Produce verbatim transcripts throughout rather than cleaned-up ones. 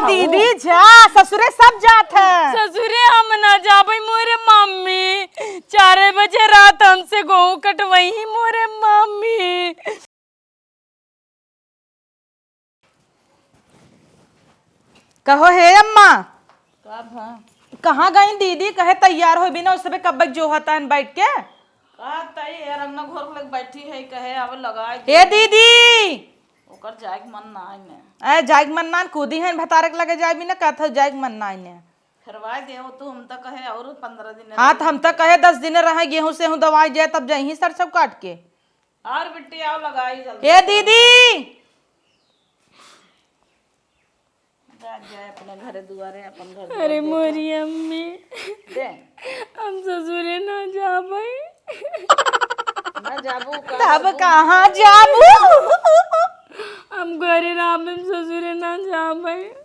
दीदी जा, ससुरे सब जात है। ससुरे हम ना जाबे मोरे मम्मी, चार बजे रात हमसे गेहूं कटवइहीं मोरे मम्मी। कहो हे अम्मा। का भा? कहाँ गई दीदी? कहे तैयार होइबी ना, उस सबे कब्बे जोहतान बैठ के। का तई यार, अंगना घर लग बैठी है, कहे अब लगाए दे। ए दीदी! ओकर जाए के मन ना है ने। ए, जाए के मन ना, कूदी है भतारक लगे जाए भी ना, कहत हो जाए के मन ना है ने। फेरवाए दे हो तू, हम तो कहे और पन्द्रह दिन हाँ, रह तो हम तो कहे दस दिन रहे, गेहूं सेहूं दवाई जाए, तब जइहीं सरसों काट के। और बिट्टी आओ लगाई जल्दी। ए दीदी! जा, जा अपने घरे दुआरे, अपन घर दुआरे अरे देख। मोरी अम्मी, दे। हम ससुरे ना जाबे। ना जाबू का तब जाबू? कहाँ जाबू? हम घरे रहबे, हम ससुरे ना जाबे।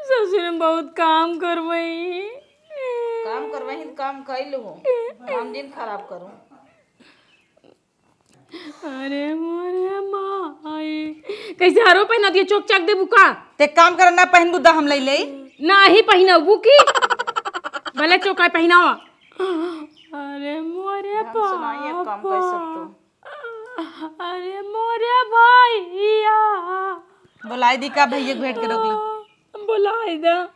ससुरे में बहुत काम करबे। काम करबे ही, काम कैलू हो। काम दिन खराब करू। अरे मोरे माई, कैसे हरो पहना दिए, चोक चाक देबू का? ते काम कर ना पहनबू दा हम लई लई। नाही पहिनबू की? भले चोकाई पहिनावा। अरे मोरे ढंग से नाही एक काम कर सकतो। पापा। अरे मोरे भैया। बोलाई दी का भैया के भेंट के रोक लो। बोलाई दा।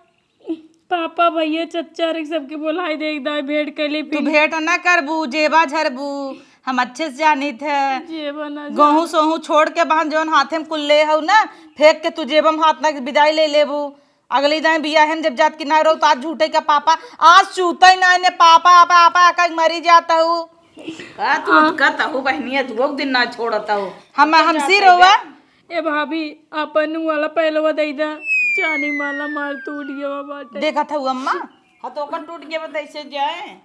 पापा, भैया, चच्चा रे सबके बोलाई दे, एक दाई भेंट कर ले तू फिर। भेंट ना करबू, जेबा झरबू, हम अच्छे से जानित है। जेबा ना जा- गेहूं सोहूं छोड़ के बहान जौन हाथे में कुल ले हऊ ना, फेंक के तू जेबा में हाथ ना के विदाई ले लेबू। अगली दाई बियाहे में जब जात कि ना रहो तो आज झूठे का पापा, आज चूते ना ने पापा, पापा, पापा कह मरी जात हऊ। का तू हाँ। कहत हऊ बहनिया, दुगो दिन ना छोड़त हऊ। हम, तो हमसी जाते रोवा। बे। ए भाभी, अपन वाला पहलवा दे दा, चानी माला मार टूट गया बाटे। देखत हऊ अम्मा? हाँ, तो ओकर टूट गया बा, तो ऐसे जाए।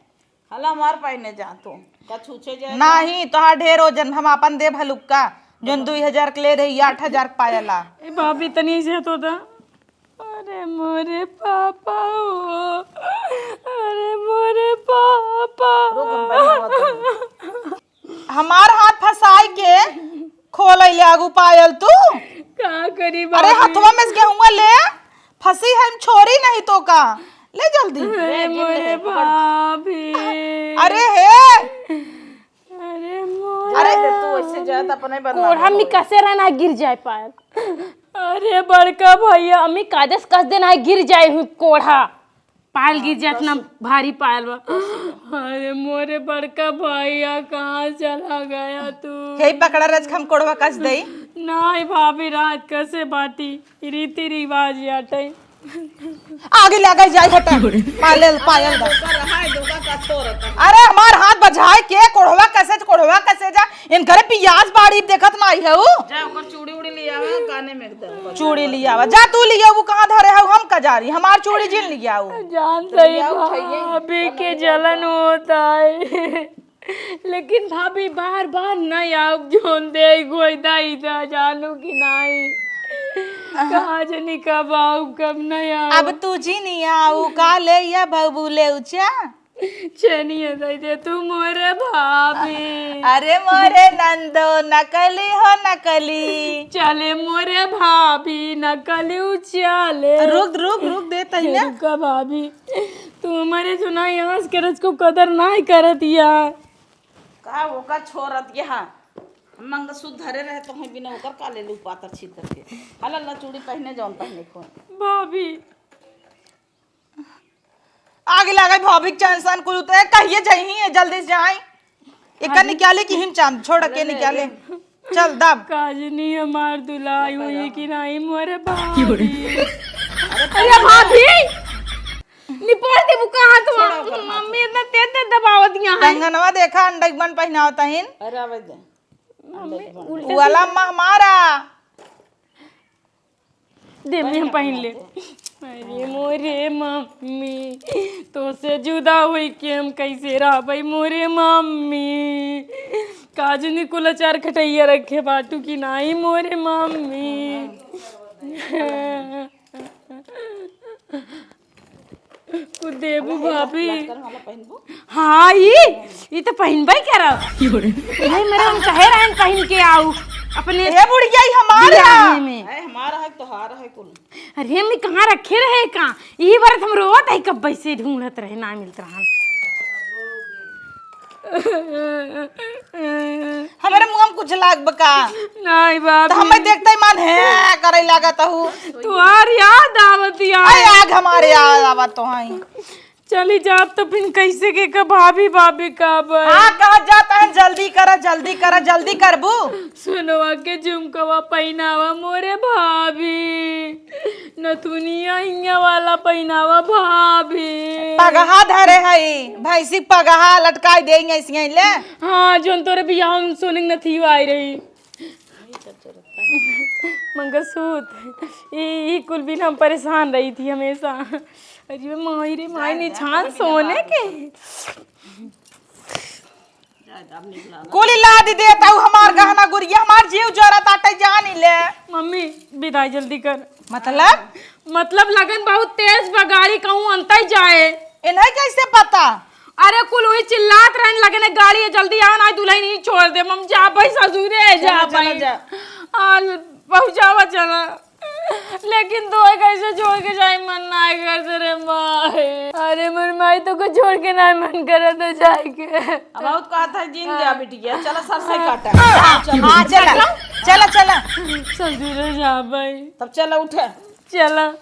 हला हमार पहने जा तू, का छूछे जाए? नाही, तोहार ढेर वजन, हम आपन देब हलुक्का, जौन दुई हजार के ले रही, आठ हजार के पायला। ए भाभी, तनी से तो दा। अरे मोरे पापा हो, अरे मोरे पापा। रुक, हम पहनावत हई। हमार हाथ फंसाई के खोल ले आगू पायल तू। का करी अरे बाबी? हथवा में से गेहुआ ले, फंसी है छोरी नहीं तो का, ले जल्दी। अरे ले, ले, मोरे ले, पकड़। भाभी। अरे हे। अरे मोरे। अरे दे तू ऐसे जाए तो अपने बदनाम कोढ़ा में होई। कसे रहना गिर जाए पायल। अरे बड़का भैया, अम्मी कादस कस देना है गिर जाए हूँ कोढ़ा। पायल गिर जाए, इतना भारी पायल बा। अरे मोरे बड़का भैया, कहाँ चला गया तू? यही पकड़ा रज, हम कोढ़वा कस दई। नाही भाभी, रात कसे बाटी, रीति रिवाज याटे। आगे लगे जाए हटे, पायल, पायल दा। अरे हमार हाथ बझाए के कोढ़वा कसे, कोढ़वा कसे जा, इनकरे पियास बाड़ी देखत नाही है उ। जा ओकर चूड़ी उड़ी ले आवा, काने में एकदम। चूड़ी ले आवा। जा तू ले आऊ, कहाँ धरे हऊ, हम का जारी, हमार चूड़ी जिन ले आऊ। जान तो सही ले आऊ, उठाइए। भाभी के जलन होता है। लेकिन भाभी बार बार नहीं आऊ, जोन दे गोई दाई दा जानू कि नहीं। कहाँ जनी कब आऊ, कब नहीं आऊ। अब तू जिन आऊ, का ले या बाबू ले उचा? छेनिया दे दे तू मोरे भाभी। अरे मोरे नंदो नकली हो नकली। चले मोरे भाभी नकली उचाले। रुक, रुक, रुक, दे तही ना। रुका भाभी, तू हमारे सुना यहाँ से करत को कदर नाही करत या। का ओका छोरत यहाँ मंगलसूत्र धरे रहे तो हैं बिना ओकर का ले लू पातर छीतर के। हला ला चूड़ी पहने जौन पहने को। भाभी। आगे लागे भाभी के चैन सान कुल उतरे, कहिए जइही है, जल्दी से जाए। एका निकाले कि हिम चाम, छोड़ के निकाले। चल दब। काजनी हमार दुलाई हुई कि नहीं मोरे भाभी। अरे भाभी! निपोर दे बुका हाथ में। मम्मी इतना तेज तेज दबावत यहाँ है। कंगनवा देखा, अंडा के बन पहिनावत हिन। अरे आवे दे। मम्मी उल्टा वाला सीधा। माँ हमारा। दे, मैं पहन ले। अरे मोरे मम्मी, तोसे जुदा होई के हम कैसे रहबै मोरे मम्मी? काजनी कुल अचार खटैया रखे बाटू कि नाई मोरे मम्मी? कुछ देबू भाभी? लटकन वाला पहनबू? हाँ, ई, ई तो पहनबे करब। भाई, मेरे हम कहे रहन पहन के आऊ। अपने ए बुढ़िया, ई हमार बियाहे है। में। ए, हमार है, तोहार है कुल। अरे, हमने कहाँ रखे रहे का? यही बार हम रोवत है, कब से ढूंढत रहे, ना मिलत रहन। हमरे मुँह में कुछ लाग बका? नहीं बाबी। तो हमें देखते ही मन है करे लागत हूँ। तुहार याद आवत है। अरे, आग हमारे याद आवत तो है। चली जाब तो फिर कैसे के का भाभी, भाभी का बे? हाँ, कहत जात है, जल्दी करा, जल्दी करा, जल्दी करबू। सोनवा के झुमकवा पहिनावा मोरे भाभी, नथुनिया हिया वाला पहिनावा भाभी। पगहा धरे हई, भैंसी पगहा लटकाई देंगे ऐसे ही ले। हाँ, जोन तोरे बियाह में सोने के नथिया आई रही। मंगलसूत्र, ई, ई कुल बिन हम परेशान रही थी हमेशा। अरे माई रे माई, निछान सोने के। कुल लाद देत हऊ हमार गहना गुरिया, हमार जीव जरत आटे, जान ले। मम्मी, विदाई जल्दी कर। मतलब? मतलब लगन बहुत तेज बा, गाड़ी कहूँ अंतई जाए। इन्हें कैसे पता? अरे कुल वही चिल्लात रहन लगन, गाड़ी है, जल्दी आवा, ना दुल्हन ही छोड़ दे। हम जा भाई ससुरे है, जा चला, चला, भाई। जा। आ, पहुँचावा चला। लेकिन तो कैसे छोड़ के जाए, मन ना करत रे माई। अरे मोर माई, तो को छोड़ के ना मन करत है जाए के। अब बहुत कहत है, जिन जा बिटिया, चला सर से काटा। हाँ, चला, चला, चला। ससुरे जा भाई। तब चला, उठे। चला।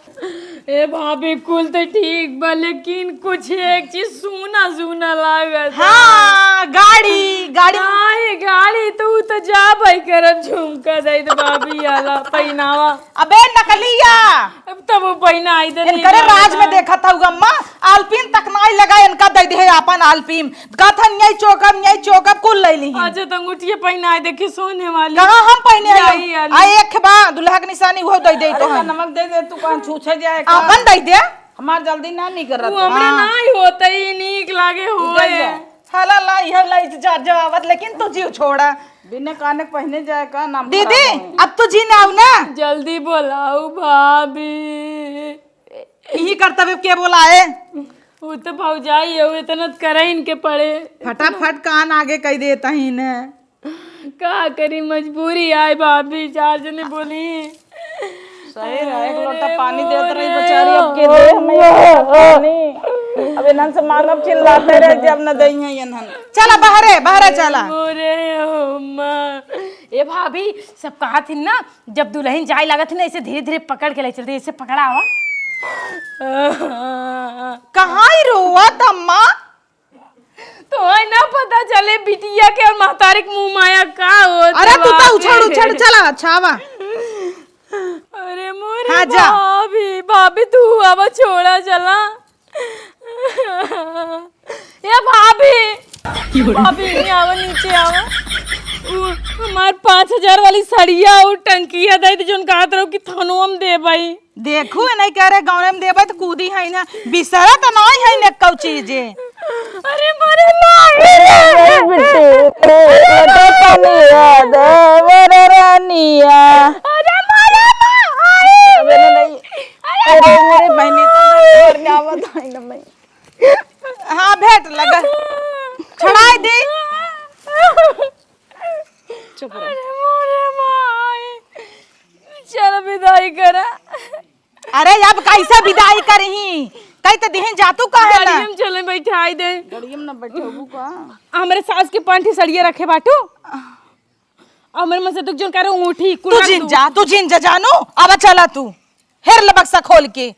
ए भाभी, कुल तो ठीक बा, लेकिन कुछ एक चीज सूना सूना लागत है। हाँ, गाड़ी, गाड़ी। नाही, गाड़ी तो उ तो जा भाई करत झुमका दे दे भाभी आला पहिनावा। अबे नकलिया। अब तब वो पहिना आई दे इनकरे राज में देखत हऊ अम्मा, आलपीन तक नाई लगा, इनका दे दे है आपन आलपीन। कहत हन, "यही चोकब, यही चोकब," कुल ले ली। अच्छा, तो अंगूठिया पहिनाए देखी सोने वाली। कहाँ हम पहिने यही आलू? वाली। आ, एक बा, दुल्हा के निशानी, वो दे दे अरे, तो तो हम। नमक दे दे, तू कहाँ छूछे जाए का? आपन दे दे। हमार जल्दी ना निकरत। वो हमरा हाँ। ना ही होते ही नीक लागे तू होए। दे दे। हला ला, यह ला, जा, जा, आवत, लेकिन तू जीव छोड़ा। बिना काने के पहिने जाए का नाम दीदी, खराब होए। अब तू जी ना आऊ ना। जल्दी बोलाऊ भाभी। यही करतब के बोलाए। वो तो भौजाई है, वो इतना त करे इनके पड़े। फटाफट कान आगे कह देता ही ने। का करी, मजबूरी आए भाभी, चार जने बोली। सही रहे, एक लोटा पानी देत रही बेचारी, अब के दे हमें एक लोटा पानी। अब इन्हन से मांगब, चिल्लाते रहे जब न दई हैं इन्हन। चला बहरे, बहरे चला। मोरे हो माँ। ए भाभी, सब कहा थी ना, जब दुल्हन जाए लागत ही ना, ऐसे धीरे धीरे पकड़ के ले चलते, ऐसे पकड़ा हुआ। कहाँ ही रोवत अम्मा? तो है ना पता चले बिटिया के और महतारी के मुंह माया का होत अरे तू तो बाटे। उछड़ उछड़ चला, अच्छा आवा। अरे मोरे हाँ, जा। भाभी, भाभी तू अब छोड़ा चला। ए भाभी, भाभी, यहाँ आवा, नीचे आवा। उ, हमार पाँच हजार वाली सड़िया और टंकिया दे दे, जोन कहत रहो कि थानो हम दे भाई। देखू, नहीं कह रहे गाँव में देबे तो कूदी है ना, बिसरा तो नहीं है ने कौ चीज। अरे मोरे माई रे। अरे बिट्टी, अरे मोरे पानी याद, मोरे रानिया। अरे मोरे माई। अबे नहीं, नहीं। अरे अरे मोरे बहनी, तो घर में आवत है ना मैं। हाँ, भेंट लगा। छड़ाई दी। चुप रह। अरे मोरे माई। चल विदाई करा। अरे अब कैसे विदाई करही? कई तो दिहिन जातू काहे ना? गाड़िया में चले बैठाई दे। गाड़िया में ना बैठबू का? हमरे सास के पांठी सड़िया रखे बाटू। हमरे मन से तू जोन करे अंगूठी, तू कुल रख जिन दू। जा, तू जिन जा जानू। अब चला तू। हेर ले बक्सा खोल के।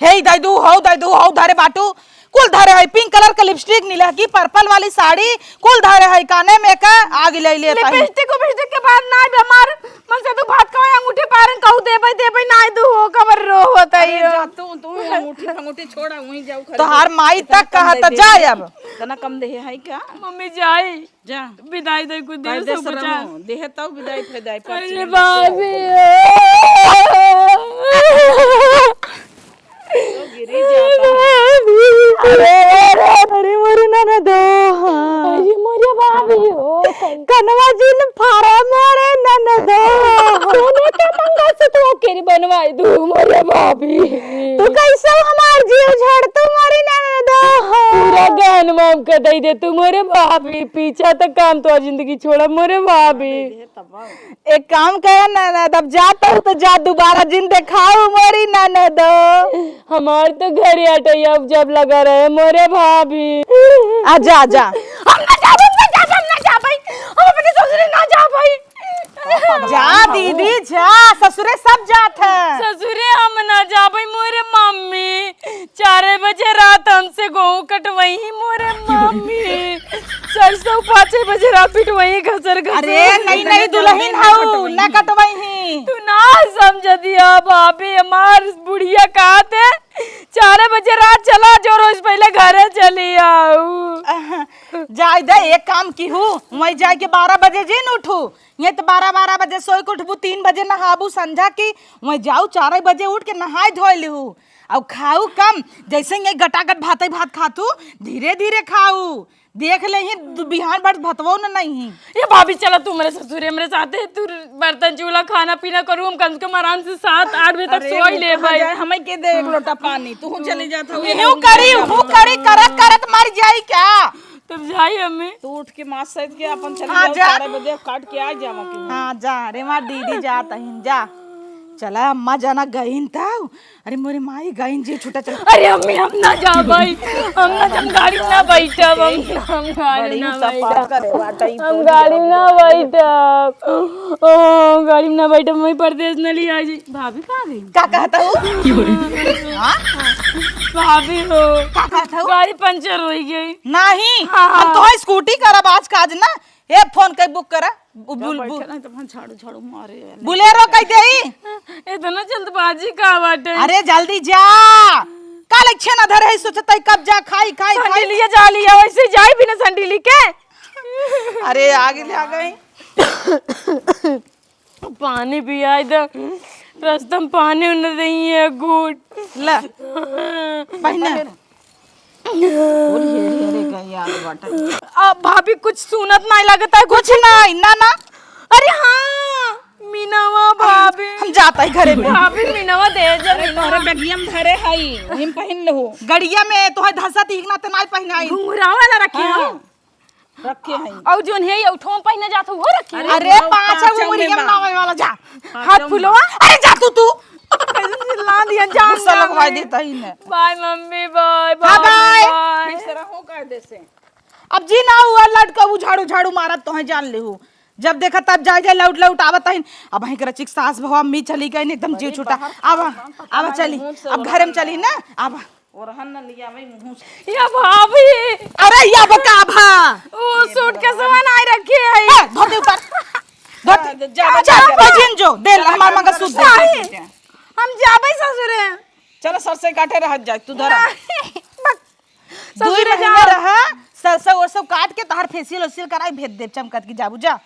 हे दे दू, हौ दे दू, हौ धरे बाटू। कुल धरे है, pink colour के lipstick, नीलकी purple वाली साड़ी, कुल धरे है, काने में का आग ले लेता है। लिपस्टिक उपिस्टिक के बाद ना, हमार मन से तू भात खावे, अंगूठी पारन कहू देबे, देबे ना, दू हो, कबर रो होता अरे ही हो। जा तू, तू अंगूठी फंगूठी छोड़ा, वहीं जाऊ खरीदे। तोहार माई इतना तक कम कहा दे तो दे। जाए अब। इतना कम दे है क्या? मम्मी जाई। जा। विदाई दे कुछ देर कायदे से से बचा। रहो, देहे तौ विदाई फेदाई पर अरे चिन्ह बाबी। तो गिरी जाता है। अरे, अरे, अरे, मोरे ननदो। अरे, मोरे बाबी हो। कनवा जिन फारा मोरे ननदो। सोने के मंगलसूत्र केरी बनवाई दू, मोरे बाबी। तू कैसे हमार जीव झड़ तू मोरे ननदो। पूरा गहन माफ कर दे दे तू मोरे भाभी, पीछा तक काम तो जिंदगी छोड़ा मोरे भाभी। एक काम कर ना, ना, तब जाता हूँ तो जा, दोबारा जिन देखाऊ मोरी ननदो। हमार तो घर अटैया जब लगा रहे मोरे भाभी। आ जा, आ जा। हम ना जाब, हम ना जाब, हम ना जाब भाई। हम अपने ससुरे ना जाब भाई। जा दीदी जा, ससुरे सब जात है। ससुरे हम ना जाबे मोरे मम्मी, चारे बजे रात हमसे गेहूं कटवई ही मोरे मम्मी, सरसों पाँचे बजे रात पिटवई ही घसर घसर। अरे नई नई दुल्हन हऊ, ना कटवई ही। तू ना समझ दिया भाभी, हमार बुढ़िया कहत है चारे बजे रात चला जो, रोज पहले घरे चली आऊ। जाए दे, एक काम की हूँ, वहीं जाए के बारह बजे जिन उठू, ये तो बारह बारह बजे सोई के उठबू, तीन बजे नहाबू संझा की, वहीं जाऊ चार बजे उठ के नहाए धोए लिहू, और खाऊ कम, जैसे ये गटागट भाते भात खातू, धीरे धीरे खाऊ, देख ले ही दु-, बिहान भर भतवो न नहीं। ये भाभी चला तू मेरे ससुरे मेरे साथे, तू बर्तन चूल्हा खाना पीना करू, हम कम से कम आराम से सात आठ बजे तक अरे सोई वो ले कहाँ भाई। जाए, हमें के दे एक लोटा पानी, तू चली जात हो। यहू करी, हूँ करी, करत करत मर जाई क्या? तब जाई हमें। तू उठ के मास सहित के अपन चली हाँ, जाओ, जा। चार बजे काट के आ जावा के। हाँ, जा रे माँ, दीदी जा तहिन जा। चला अम्मा जाना गईन तऊ। अरे मोरे माई गईन जी छुट्टा चला। अरे अम्मी हम ना जा भाई, हम ना हम गाड़ी में ना बैठब, हम, हम गाड़ी में ना बैठब। करे बाटे ई हम तो गाड़ी में ना बैठब। ओ, गाड़ी में ना बैठब, मैं परदेस न लिया जी। भाभी कहाँ गई? का कहता हूँ? हाँ? भाभी हो। का कहता हूँ? गाड़ी पंचर हो गई। नहीं, हाँ, हम हाँ। तो स्कूटी करब आज काज ना। ए, फोन कई बुक करा। उ जा बुल-, बैठे बुल-, नहीं तो हम झाड़ू, झाड़ू मारे वाले। बुलेरो कई देई। इतना जल्दबाजी का बाटे? अरे जल्दी जा। काल इच्छे ना धरे है, सोचत है कब जा, खाई, खाई, खाई। संडीलिया जा लिया, वैसे जाई बिना संडीली के। अरे आगे ले आ गई। पानी पियाई दे। रस्ता में पानी उन्हें देइए घूट। ले। पहने। कौन हेरे हेरे के याद बाटे? अब भाभी कुछ सुनत नहीं लगता है, कुछ कुछ नहीं, ना, ना। अरे हाँ, मीनावा भाभी। हम जाता ही घरे में। भाभी मीनावा दे जा, अरे मीनावा। तोहरे बेगिया में धरे हई, वही में पहिन लेहू। गड़िया में तोहे धसा तीखना ते नहीं पहिनाई। घुंघरा वाला रखे हाँ। हो। रखे हैं। और जोन है ये उठो में पहिने जात हो, रखे हैं। अरे, अरे, पाँच पाँच वो में मुरिया बा। बनावे वाला जा। पाँच हाथ में फुलवा। बा। अरे, जा तू, तू। कैसे चिल्ला दिया, जान गुस्सा ना लगवाई मैं। देता ही ने। बाय मम्मी, बाय, हाँ, बाय, बाय। बाय। ठीक से रहो कायदे से। अब जी ना हुआ लटका, वो झाड़ू, झाड़ू मारत तो है, जान ले हो। जब देखा तब जाए, जाए, लौट, लौट आवत है। अब वहीं के रचिक सास बहू अम्मी चली गई, एकदम जिउ अरे, छूटा। बाहर अब, खाना अब खाना चली, मुंह से अब घर में चली ना, अब ओरहन न लिया भाई मुंह से। या भाभी। अरे या बका भा। ओ सूट के समान आई रखी है। ए, धोती उतार। धोती। जा, जा, जा, जा, जा। बजिन जो, दे, हमार मंगलसूत्र दे। नहीं, हम जाबे ससुरे। चलो, सरसों काटे रह जाए, तू धरा। नहीं, बक-, दुई ससुरे महीने जा। रहा, सरसों ओरसों काट के तहार facial ओशियल कराई भेज दे, चमकत की जाबू, जा।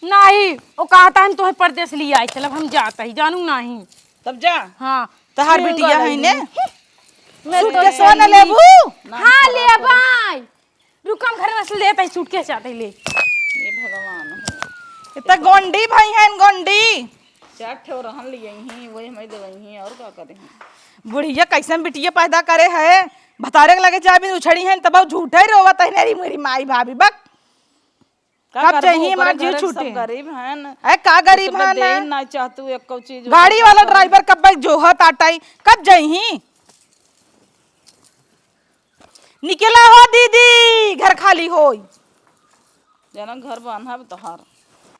नाही, ओ कहत है, हम तोहे परदेस लिया आई, चलब हम जात ही, जानू नाही। तब जा। हाँ। तहार बिटिया है ने? मैं सूट तो के सोना लेबू? हाँ, लेबाई। रुक, हम घर में से लेत ही, सूट के जात ही ले। हे भगवान हो। इतना गोंडी भाई हैं, गोंडी। चार ठे रहन लिए ही, वही हमें देवई ही, और का करें? बुढ़िया कैसन बिटिया पैदा करे है, भतारे के लगे जाबे उछड़ी हैं, तब झूठे रोवत है, मेरी, मेरी माई भाभी, बक। का कब करबू, जाइही ओकरे हमार जीव घरे छूटे? सब गरीब हन। अरे का गरीब हन? देही ना चाहतू एको चीज, गाड़ी वाला ड्राइवर कब बैठ जो हत आटाई, कब जाइही? निकला हो दीदी, घर खाली होई। जना घर बांधा तोहार।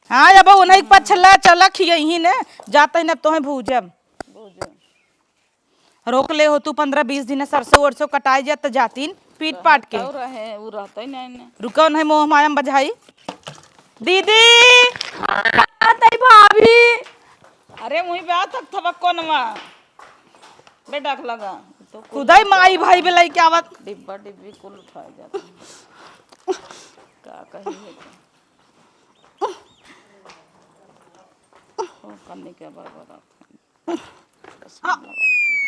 हाँ, अब उन्हीं के पछला चला खियही ने, जाते ही न तोहे भूजब। भूजब। रोक ले हो तू, पन्द्रह बीस दिन सरसों वरसों कटाए जात जातीन पीट पाट के। और रहे, उ रहते नहीं ने। रुको नहीं, मोह माया में बझाई। दीदी! आते भाभी। अरे, वहीं पे आ तक थबक कोनवा। बेटा के लगा। तो कुल खुदाई माई भाई बे लइके आवत। डिब्बा डिब्बी कुल उठाए जाते। का कही है? ओ, कन्नी के बरबरात।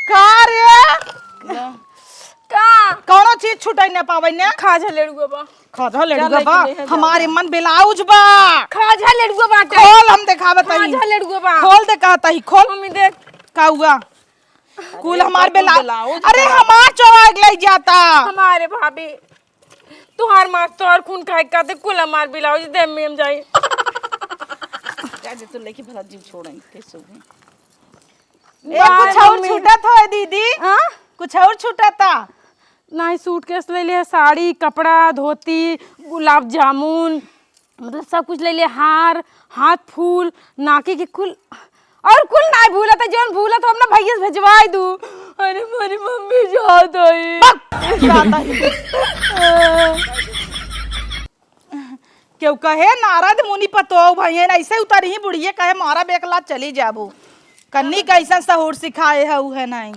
का रे? का? कौनो चीज छुटाई ना पावे ने? खाजा लेड़ुआ बा। खाजा लेड़ुआ बा? हमारे मन ब्लाउज बा। खाजा लेड़ुआ बाटे। खोल, हम देखावत हई। खाजा लेड़ुआ बा। खोल दे कहत हई, खोल। मम्मी देख। का हुआ? कुल हमार ब्लाउज। अरे हमार चोराइ के लइ जाता। हमारे भाभी। तुहार मार, तुहार खून खाए खातिर कुल हमार ब्लाउज दे में हम जाई। जा दे, तू लेके भला जीव छोड़ाई, कैसे हुई? ए, बाय कुछ और मम्मी। छूटत हो दीदी? हाँ? कुछ और छूटता? नाही, सूटकेस ले ले, साड़ी, कपड़ा, धोती, गुलाब जामुन, मतलब सब कुछ ले ले, हार, हाथ फूल, नाकी के कुल, और कुल नाही भूलत है, जौन भूलत हो अपना भैया से भेजवाई दू। अरे मोरी मम्मी जात हई। बक! जात हई। केहू कहे नारद मुनि पतोह भइयन, ऐसे उतरही बुढ़िए कहे मारा बेकला चली जाबू। कन्नी कैसन सहूर सिखाए है उहे नाही।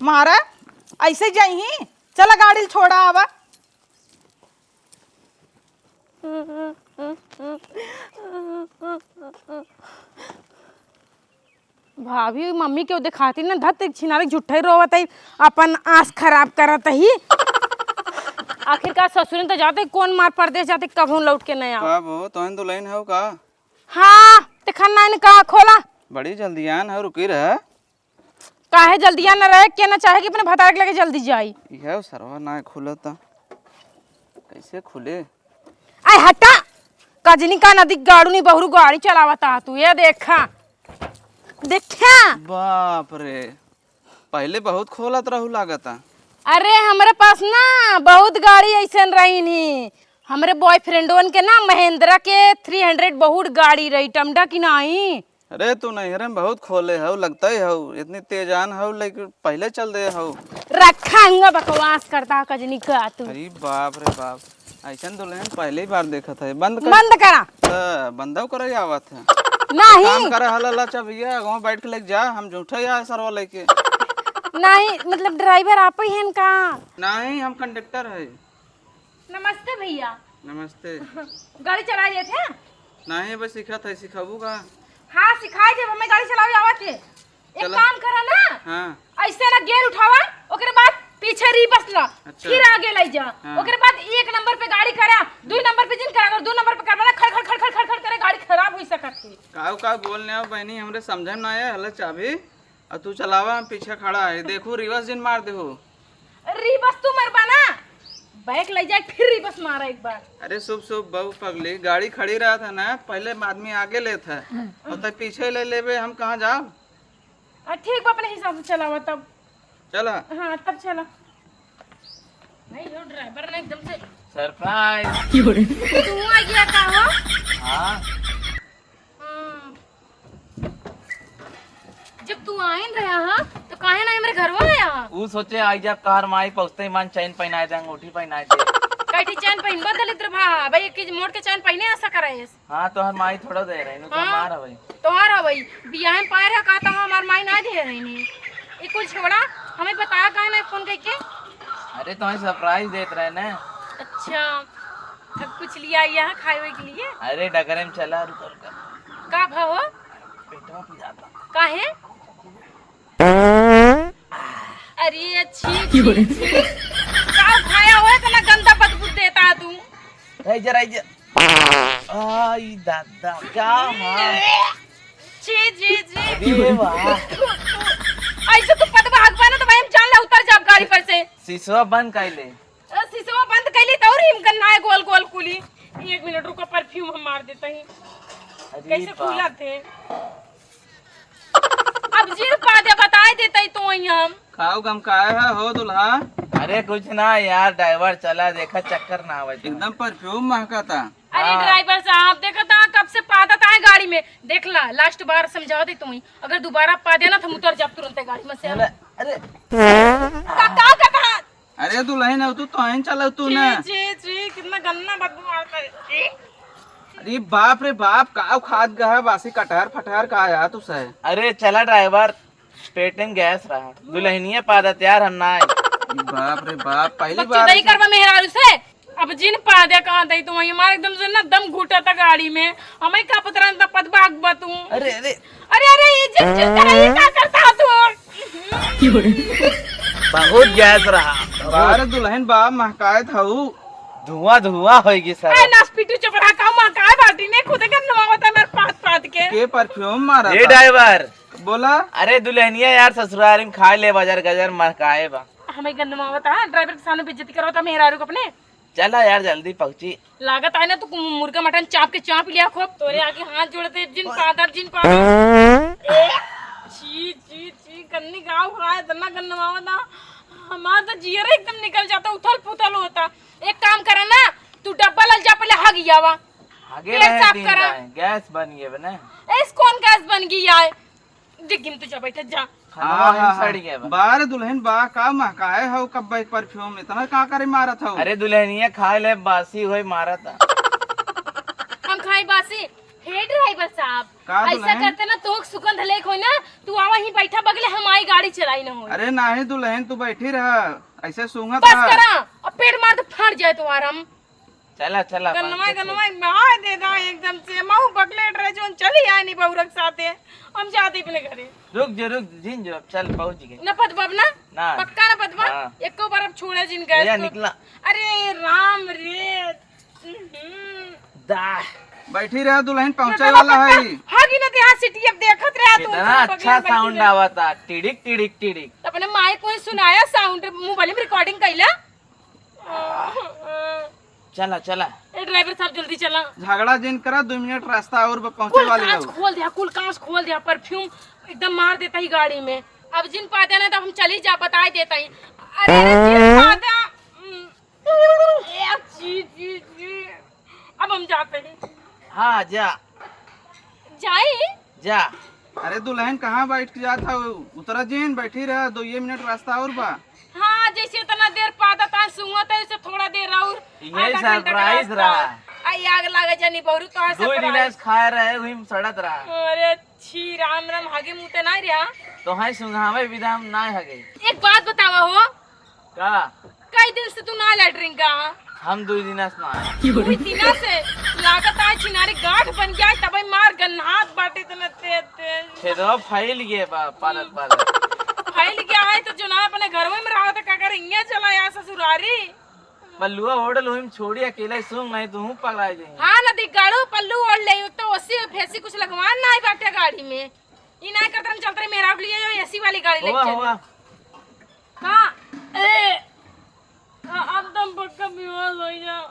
मारा ऐसे जइही, चला गाड़ी ल छोड़ा आवा। भाभी, मम्मी के देखाती ना, धत एक छिनारे झूठे रोवत है, अपन आस खराब करत ही। आखिर का ससुरन तो जाते, कौन मार परदेस जाते, कभू लौट के नहीं आओ। का बो, तोहन दुल्हन हौ का? हाँ, ते खन्ना इनका खोला। बड़ी जल्दियान है, रुकी रह। काहे जल्दियान न रहे, के ना चाहे कि अपने भतार के लगे जल्दी जाई। यह सरवा ना खुलता, कैसे खुले? आय हटा, कजनी का नदी गाड़ू नहीं, बहुरू गाड़ी चलावता तू, ये देखा, देखा। बाप रे, पहले बहुत खोलत रहू लागता। अरे, हमरे पास ना बहुत गाड़ी ऐसन रही नहीं, हमरे बॉयफ्रेंडवन के ना महिंद्रा के थ्री हंड्रेड बहुत गाड़ी रही, टमडा की नाही। अरे, तू नैहरे में बहुत खोले हऊ, लगता ही हऊ, इतनी तेजान हऊ, लेकिन पहले चल दे हऊ। रखा हुआ बकवास करता कजनी का तू। अरे बाप रे बाप, ऐसन दुल्हन पहली बार देखत है। बंद कर। बंद करा। त बंदव करे आवत है। नहीं। काम करे हला ला चाबिया, वहाँ बैठ के लेके जा, हम झूठे या सरवा लेके। नहीं, मतलब ड्राइवर आप ही हैं का? नहीं, हम कंडक्टर है। नमस्ते भैया। नमस्ते। गाड़ी चला लेत है? नहीं, बस सिखत है, सिखाबू का? हाँ, सिखाई देब, हमें गाड़ी चलावे आवत है। एक चला। काम करा ना, हाँ। ऐसे ना गियर उठावा, ओकरे बाद पीछे reverse ला, अच्छा। फिर आगे ले जा, हाँ। ओकरे बाद एक नंबर पे गाड़ी करा, दो नंबर पे जिन करा, अगर दो नंबर पे करवा ना, खड़ खड़ खड़ खड़ खड़ खड़ करे, गाड़ी खराब हो सकत है। काऊ काऊ बोलने आओ बहनी, हमरे समझे में ना आया, हला चाबी। अब तू चलावा, हम पीछे खड़ा है, देखू reverse जिन मार देहू। Reverse तू मरबा ना, back ले जाए फिर reverse मारा एक बार। अरे शुभ शुभ बहू पगली, गाड़ी खड़ी रहत है ना, पहले आदमी आगे लेत है, और तब पीछे ले लेबे, हम कहाँ जाब? आ, ठीक बा, अपने हिसाब से चलावा तब। चला। हाँ, तब चला। नहीं, यो ड्राइवर ने एकदम से surprise। तू आ गया का हो? हाँ। हाँ। जब तू आइन रहा हा, तो काहे ना हमरे घरवा आया हा? ऊ सोचे आई जब तोहार माई पहुँचते ही मन चैन पहनाए दे, अंगूठी पहनाए दे। कैठी चैन पहनबा दलिद्र भा, भाई एक मोड़ के चैन पहने ऐसा करे। हाँ, तोहार माई थोड़ा दे रही, हाँ, मार हवई। तोहार हवई, बियाह में पाए रहा का, तो हमार माई ना दे रही नी। ई कुल छोड़ा, हमें बताया काहे ना फोन करके? अरे, तोहे surprise देत रहे ना। अच्छा, अब कुछ लिया यहाँ खाए हुए के लिए? अरे, डगरे में चला, रुका, रुका। का भा हो? पेटवा पिराता। काहे? अरे, छी, छी, छी। का खाया हो, इतना गंदा बदबू देता तू? रह जा, रह जा। आई दादा, क्या हाल? छी, छी, छी। अरे वाह। ऐसे तू पदवा हगबा ना, तो भाई हम जान ले उतर जाब गाड़ी पर से। शीशवा बंद कर ले। अ, शीशवा बंद कर ली, तो और हिम करना है गोल गोल कुली। एक मिनट रुको, perfume हम मार देते हैं। अरे कैसे बाप। खुला थे। अब जिन पादे बताए देते ही तो वही हम। खाओ गम काहे है हो दुल्हा? अरे कुछ ना यार, driver चला देखा चक्कर ना आवे तो। एकदम perfume महका था। अरे हाँ। Driver साहब देखा था कब से पादत आए गाड़ी में, देख ला last बार समझा दे तुम्हें, अगर दोबारा पादे ना तो हम उतर जाब तुरंत गाड़ी में से। अरे, अरे। का, का, का, का? अरे दुल्हन हो तू, तोहन चला तू छी, ना। छी, छी, कितना गंदा बदबू आता है। छी। अरे बाप रे बाप, का खात गया है बासी कटहर फटहर का यार तू सहे। अरे चला driver, पेट में गैस रहा। दुल्हनिया पादत यार हम ना आई। अरे बाप रे बाप, पहली बार बकचोदई करबा मेहरारू से। अब जिन पादे कहा दई तो वही हमारे एकदम से ना दम घुटा था गाड़ी में। हमें का पता रहता पद भाग बा तू। अरे, अरे। अरे, अरे, ये जिन, जिन तरह ये का करता तू? बहुत गैस रहा। बाहर दुल्हन बा महकायत हऊ। धुआं धुआं होएगी सर। ए, नास पीटू चपड़ा का महकाए बाटी ने खुद के नवावता मेरे पात पात के। के perfume मारा ये था? Driver। बोला। अरे दुल्हनिया यार ससुराल में खाए ले बजर गजर महकाए बा। हमें गंदमावता, driver के सामने बेइज्जती करवता मेहरारू को अपने। चला यार, जल्दी पहुँची। लागत आए ना, तू मुर्गा मटन चाप के चाप लिया खूब। तोरे आगे हाथ जोड़ते, जिन पादर, जिन पादर। ए, छी, छी, छी, गन्नी गाँव खाए, इतना गन्नवावा था। हमार तो जियरा एकदम निकल जाता, उथल पुथल होता। एक काम करा ना, तू डब्बा लल जा, पहले हग आवा। हगे पेट रहे साफ तीन करा। टाइम, गैस बन गए बने। ऐस कौन गैस बन गई आए? डिग्गी में तू जा बैठा, जा। खाना हाँ, वाना हाँ, सड़ हाँ। गया बा। बाहर दुल्हन बा, का महकाए हो कब बैठ परफ्यूम? इतना का करे मारत हो? अरे दुल्हनिया खाए ले बासी होई मारत। हम खाई बासी? हे ड्राइवर साहब, का ऐसा दुल्हन? करते ना तो सुगंध लेक होई ना, तू आवा ही बैठा बगले, हम आई गाड़ी चलाई ना होई। अरे नाही दुल्हन, तू बैठी रह, ऐसे सूंघत बस रह। करा, अब पेट मार तो फाड़ जाए तुम्हारा। हम चला, चला, गनवा, पाँच सौ गनवा, मार दे दा एकदम से। मऊ बकलेट रहे जोन चली आए नी बहुरक साथे। हम जाते अपने घरे। रुक जो, रुक जो, जिन जो, अब चल पहुँच गए। न पदबब ना? ना। पक्का न पदबा? हाँ। एको बार अब छोड़े जिन गैस भैया, तो। निकला। अरे राम रे। हम्म। दा। बैठी रह दुल्हन, पहुँचे वाला है। हाँ कि न ते यहाँ सिटी अब देखत रहा तू, कितना सब बगले अच्छा में बैठी साउंड रहे। आवा था, टिड़िक, टिड़िक, टिड़िक। अपने माई को ही सुनाया साउंड, मोबाइल में रिकॉर्डिंग कैला। चला, चला। ए, ड्राइवर साहब, जल्दी चला। झगड़ा जिन करा, दो मिनट रास्ता और ब-, पहुँचे कुल वाले कांच हो। खोल दिया, कुल कांच खोल दिया, परफ्यूम एकदम मार देता ही गाड़ी में। अब जिन पादा ना, तब हम चली जा, बताई देता ही। अरे, अरे, जिन पादा, हम्म, ए, जी, जी, जी। अब हम जाते हैं। हाँ, जा। जाई? जा। अरे दुल्हन, कहाँ बैठ के जात हऊ? उतरा जिन, बैठी रह, दो ये मिनट रास्ता और बा। हाँ, जैसे इतना देर पादा ता सुंगत है, इसे थोड़ा देर और यही आधा घंटा का सरप्राइज रास्ता रहा। और। आई आग लागे जानी बहुरू, तो दुई दिन surprise। आज खाए रहे, वही में सड़त रहा। अरे छी, राम राम, हगे मुते ना रहा। तो है सुंघावे विधाम ना हगे। एक बात बतावा हो, का? कई दिन से तू ना लैट्रिन का? हम दुई दिना से ना। दुई दिना से? लागत आज छिनारी गांठ बन गया है, तबे मार गन्हात बाटे तने ते, ते। छेदवा फैल गए बा, पालक, पालक। फैल गया है तो जो ना अपने घरवे में रहा था, का करे, इहाँ चला यहाँ ससुरारी? पल्लुआ ओढ़ लो, हम छोड़ी अकेला ही सूंघ, नहीं तो हूँ पगला जाएंगे। हाँ, नदी गाड़ू पल्लू ओढ़ ले, तो ओसी फेसी कुछ लगवान ना आई बाटे गाड़ी में। ई ना करत हम चलत रही मेहरारू लिए, एसी वाली गाड़ी लेके हुआ, चली। हुआ। का? ए! आ, अब तुम पक्का बेहोश हो जाओ।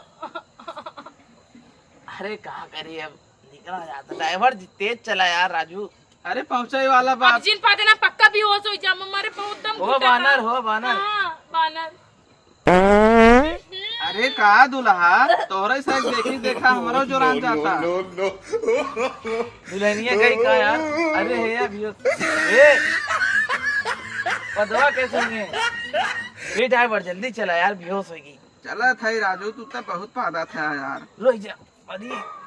अरे, का करी अब, निकला जाता। ड्राइवर जी, तेज चला यार, राजू। अरे, पहुँचे वाला अब बाप। जिन पाते ना, पक्का बेहोश हो जाओ, हमारे बहुत दम ओ घुटा बानर, था। हो बानर। हाँ, बानर। अरे का दुल्हा, तोहरे से देखी देखा हमरो जोरान जाता। No, no, no, no। दुल्हनिया गई का यार? अरे हे यार, बेहोश। ए! पदवा कैसे हुए? ए ड्राइवर, जल्दी चला यार, बेहोश होगी। चला था राजू, तू तो बहुत पादा था यार। रोई जा, अरे।